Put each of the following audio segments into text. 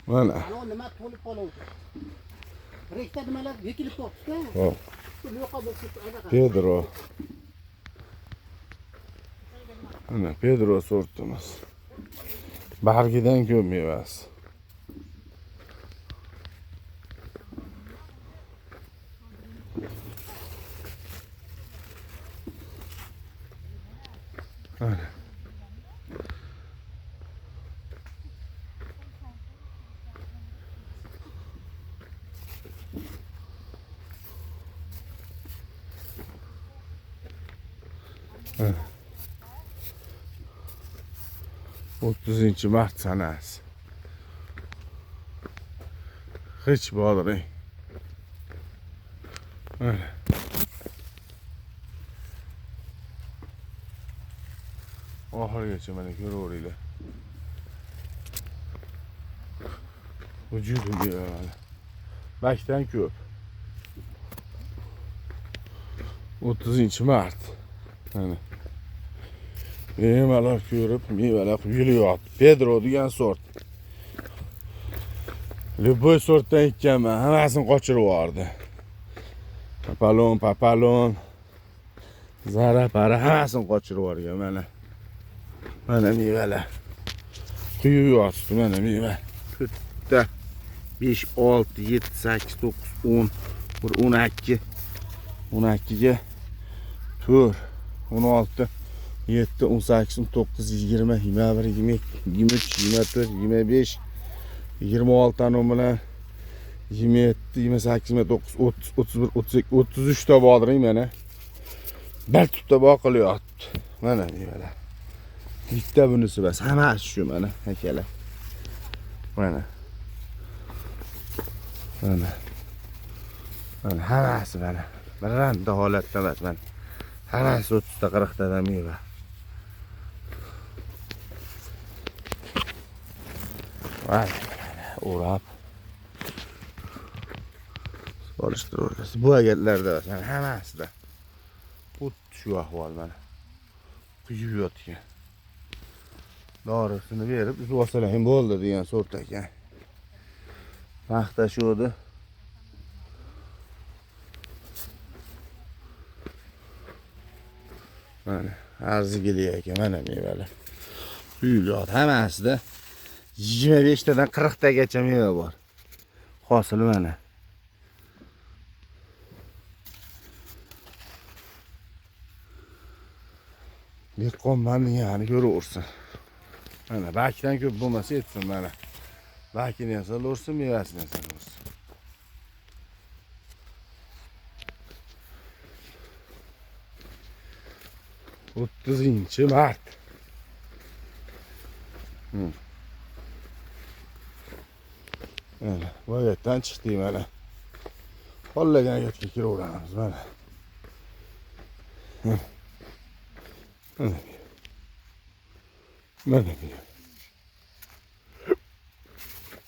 Mana. Ana nima to'lib qoluvdi. Bir ikkita nimalar yekilib qolibdi-da. Hop. Yo'q bo'lib ketdi. Anaqa. Pedro. Mana Pedro sortimiz. Bargidan ko'p mevasi. Mana. Mana. 30 mart sanasi. Hech bodring. Mana. Oxirigacha mana ko'raveringlar. Vujudi mana. Bakdan ko'p. 30 mart. Mana. Bemalol ko'rib, mevalar quyilyapti. Pedro degan sort. Любой sortdan ekkanman, hammasini qochirib yubordi. Papalon, papalon, zara para hammasini qochirib yuborgan mana. Mana mevalar. Quyib yotibdi mana meva. 4ta 5 6 7 8 9 10 1 12 12 ga 4 16 7 18 19 20 21 22 23 24 25 26 anu bilan 27 28 29 30 31 32 33 ta bodring mana. Bir tupda boqilyapti. Mana mevalar. Bitta bunisi bas, hammasi shu mana akalar. Mana. Mana. Mana hammasi mana. Birranda holatda emas mana. Hammasi 30 ta 40 tadan meva. Vay, o'rab solishtiraverasiz. Bu agatlarda mana hammasida xuddi shu ahvol mana. Quyib yotgan. Dorisini berib uzib olsalar ham bo'ldi degan sort ekan. Paxta shu edi. Mana arzigili ekan mana mevalar. Quyib yotdi hammasida 25 tadan 40 tagacha meva bor. Hosili mana. Dehqonman degani ko'raversin. Mana bakdan ko'p bo'lmasa etsin mana. Bakini ham solaversin, mevasini ham solaversin. 30 mart. Mana bu yerdan chiqdik mana. Xohlagan yerga kiraveramiz mana. Mana. Mana.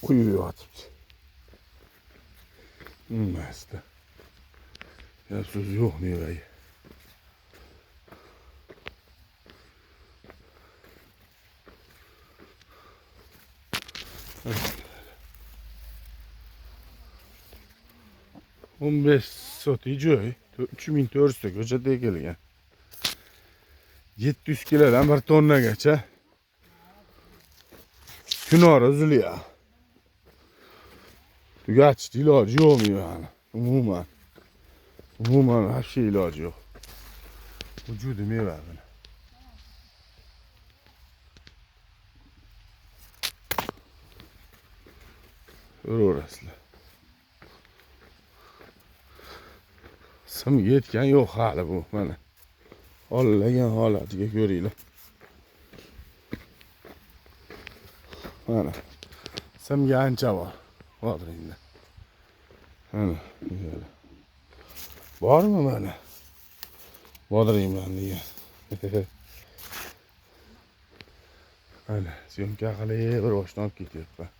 Quyib yotibdi. Nimasi? Gap so'z yo'q mevaga. 15 sotik joy, 3400 ta ko'chat ekilgan. 700 kilodan 1 tonnagacha kunora uzilyapti. Tugatishni iloji yo'q mevani. Umuman. Umuman вообще iloji yo'q. Vujudi meva buni. Ko'raverasizlar. Sim yetgan yo'q hali bu mana. Xohlagan holatiga ko'ringlar. Mana. Simga ancha bor. Bodringda. Mana, bormi mana? Bodringman degan. Mana, syomka qilib bir boshdan olib ketyapman.